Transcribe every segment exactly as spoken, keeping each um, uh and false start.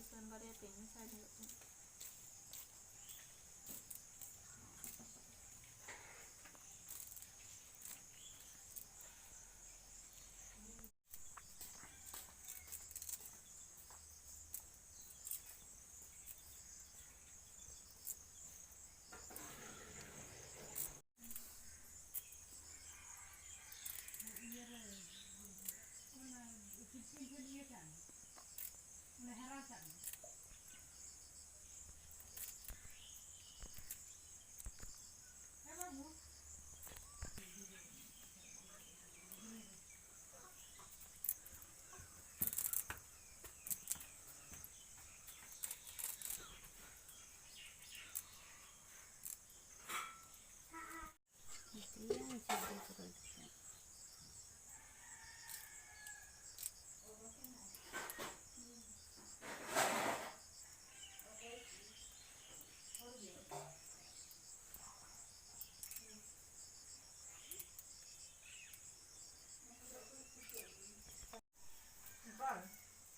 ᱤᱥᱤᱱ ᱵᱟᱨᱭᱟ ᱯᱮ ᱢᱮᱥᱟ ᱧᱚᱜᱚᱜ ᱠᱟᱱᱟ᱾ ᱤᱭᱟᱹ ᱨᱮ, ᱚᱱᱟ ᱴᱤᱯᱤᱱ ᱴᱷᱮᱱ ᱤᱭᱟᱹ ᱠᱟᱜ ᱢᱮ, ᱚᱱᱟ ᱦᱮᱨᱟ ᱠᱟᱜ ᱢᱮ᱾ ᱦᱮᱸ ᱵᱟᱹᱵᱩ᱾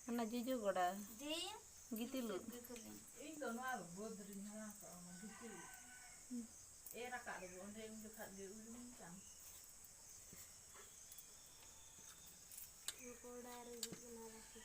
ᱚᱱᱟ ᱡᱚᱡᱚ ᱜᱚᱰᱟ᱾ ᱡᱮ ᱜᱤᱛᱤᱞ ᱩᱫ᱾ ᱜᱤᱛᱤᱞ ᱩᱫ᱾ ᱤᱧ ᱫᱚ ᱱᱚᱣᱟ ᱵᱟᱹᱫᱽ ᱨᱤᱧ ᱦᱟᱨᱟ ᱠᱚᱜᱼᱟ, ᱚᱱᱟ ᱜᱤᱛᱤᱞ ᱩᱫ᱾ ᱮᱨ ᱟᱠᱟᱫ ᱫᱚᱵᱚ ᱚᱸᱰᱮ, ᱩᱱ ᱡᱚᱠᱷᱟᱡ ᱜᱮ ᱩᱭᱩᱝ ᱠᱟᱱ᱾ ᱜᱚᱰᱟ ᱨᱮ ᱦᱩᱭᱩᱜ ᱠᱟᱱᱟ ᱨᱟᱥᱮ᱾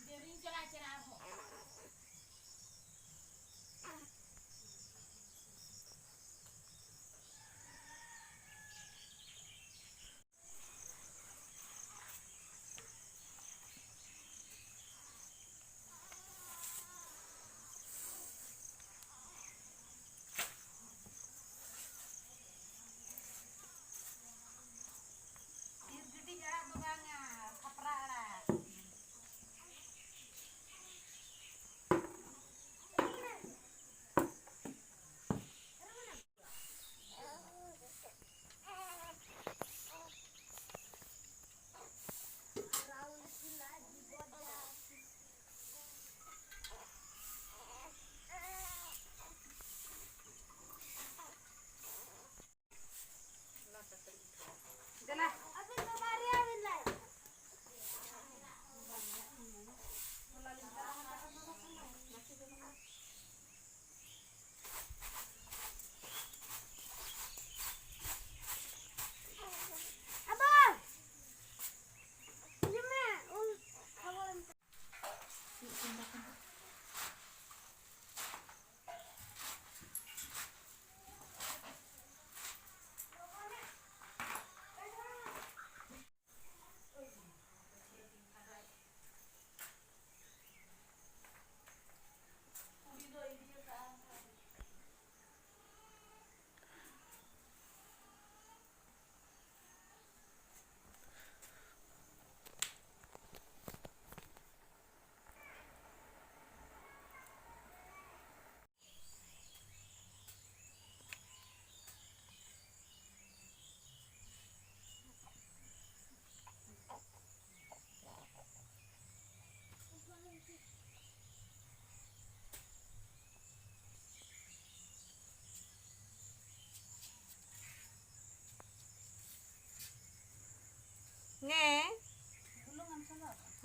ᱫᱮᱨᱤᱧ ᱪᱟᱞᱟᱜ ᱠᱟᱱᱟ ᱟᱨᱦᱚᱸ᱾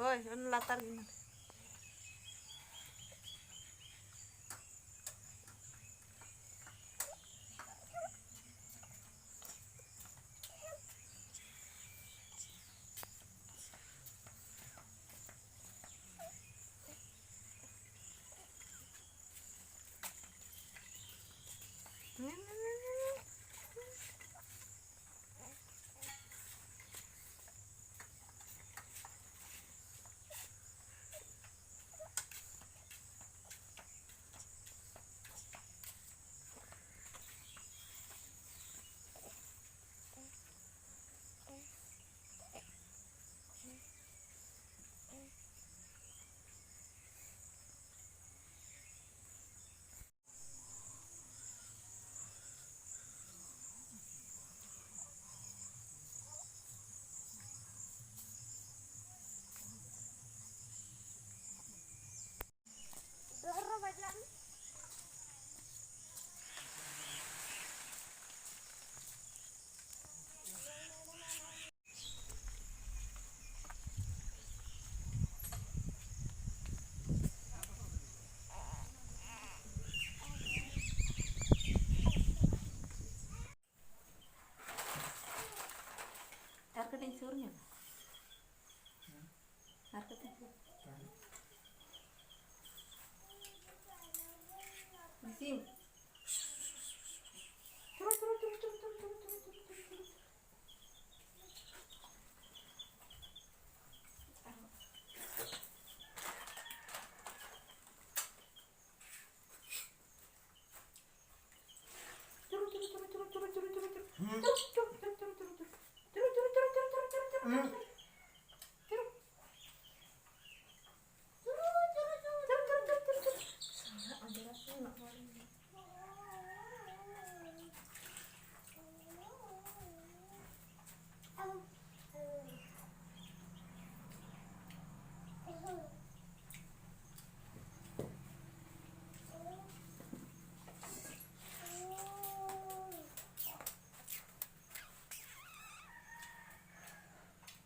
ᱦᱳᱭ, ᱚᱱᱟ ᱞᱟᱛᱟᱨ ᱜᱮ ᱢᱮᱱᱟᱜ᱾ ᱟᱨ ᱠᱟᱹᱴᱤᱡ ᱤᱧ ᱥᱩᱨ ᱧᱚᱜᱟ᱾ ᱟᱨ ᱠᱟᱹᱴᱤᱡ᱾ ᱵᱮᱥᱤ᱾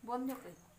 ᱵᱚᱱᱫᱷ ᱧᱚᱜ ᱠᱟᱹᱧ᱾